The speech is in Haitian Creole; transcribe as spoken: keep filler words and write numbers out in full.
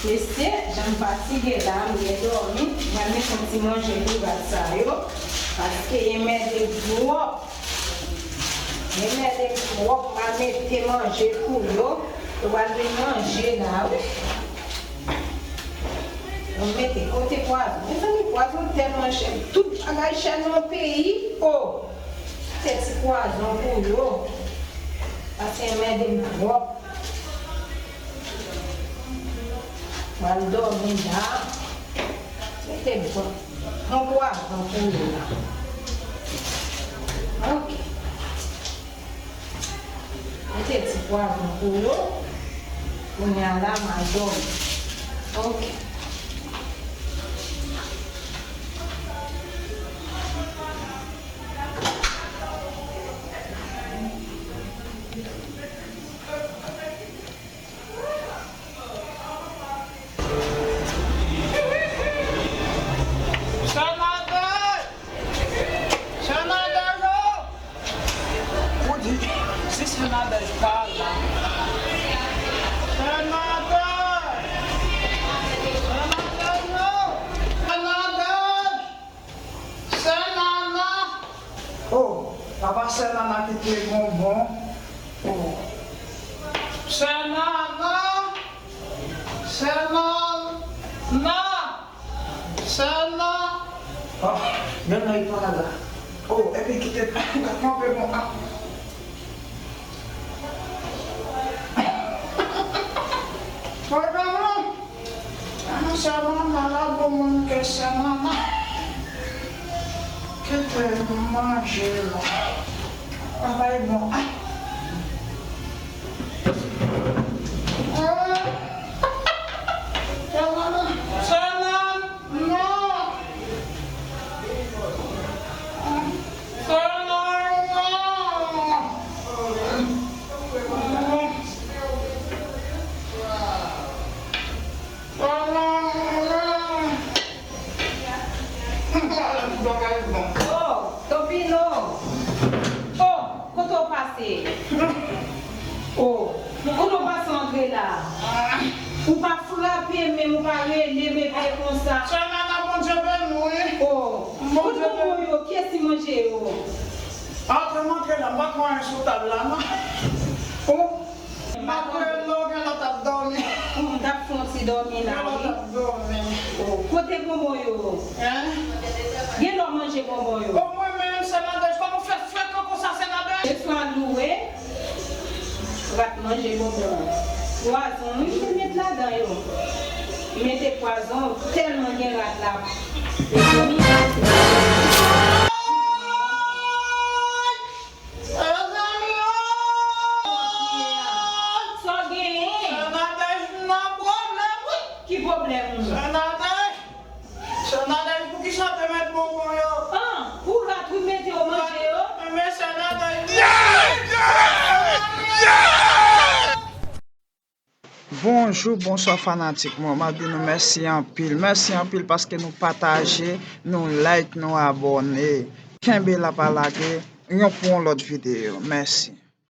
Mesye, jan m fatige la, m byen dòmi, m pral mete yon ti manje pou rat sa yo, paske yo mède m twòp. Yo mède m twòp, m pral mete manje pou yo, yo pral vin manje la, wi. Yo mete kote pwazon. Mezanmi, pwazon tèlman chè, tout bagay chè nan peyi, o. Mete ti pwazon pou yo, paske yo mède m twòp. Pral dòmi la. Mete bon, bon pwazon pou yo la. Ok. Mete ti pwazon pou yo. Kounye a la, m al dòmi. Ok. Sè Nadèj! Sè Nadèj o! Ou di, si Sè Nadèj pa la. Sè Nadèj! Sè Nadèj o! Sè Nadèj! Sè Nana! Oh, apa Sè Nana kite bonbon? Oh. Sè Nana! Sè Nana! Sè Nana! Oh, men nan li pa la. Oh, epi kite kanpe bon. Ah. Mwen pa non. An, Sè Nana la bon moun ke Sè Nana. Kite manje la. Travay bon. Ah. Sè Nana. Sè Nana. Non. Sè Nana. Oh, Topino! Oh, kote w pase? Oh, kote w pase antre la? Ou pa frape menm, ou pa rele bebe konsa. Sè Nana, Bondye beni w, wi. Oh, kote bonbon yo? Kiyès ki manje yo? Antre, m antre la, m pa konn anyen sou tab la, non. Oh. M ap rele w, gen lè w t ap dòmi. M t ap fè yon ti dòmi la, wi. Gen lè w t ap dòmi. Oh, kote bonbon yo? Hein? Gen lè w manje bonbon yo? Oh, mwen menm, Sè Nadèj, kòman w fè frekan konsa, Sè Nadèj? Sè Nadèj, rat manje bonbon. Pwazon, wi, m te met ladan yo. M mete pwazon, tèlman gen rat la. Mezanmi, rat. Mezanmi, oh! Sa w genyen? Sè Nadèj nan pwoblèm, wi. Ki pwoblèm? Sè Nadèj, Sè Nadèj, poukisa w te met bonbon yo? Ah, pou rat, wi, mete yo manje yo. Men Sè Nadèj. Bonjou, bonswa fanatik mwen. M ap di nou mèsi anpil. Mèsi anpil paske nou pataje, nou like, nou abòne. Kenbe la, pa lage. Yon pou yon lòt videyo. Mèsi.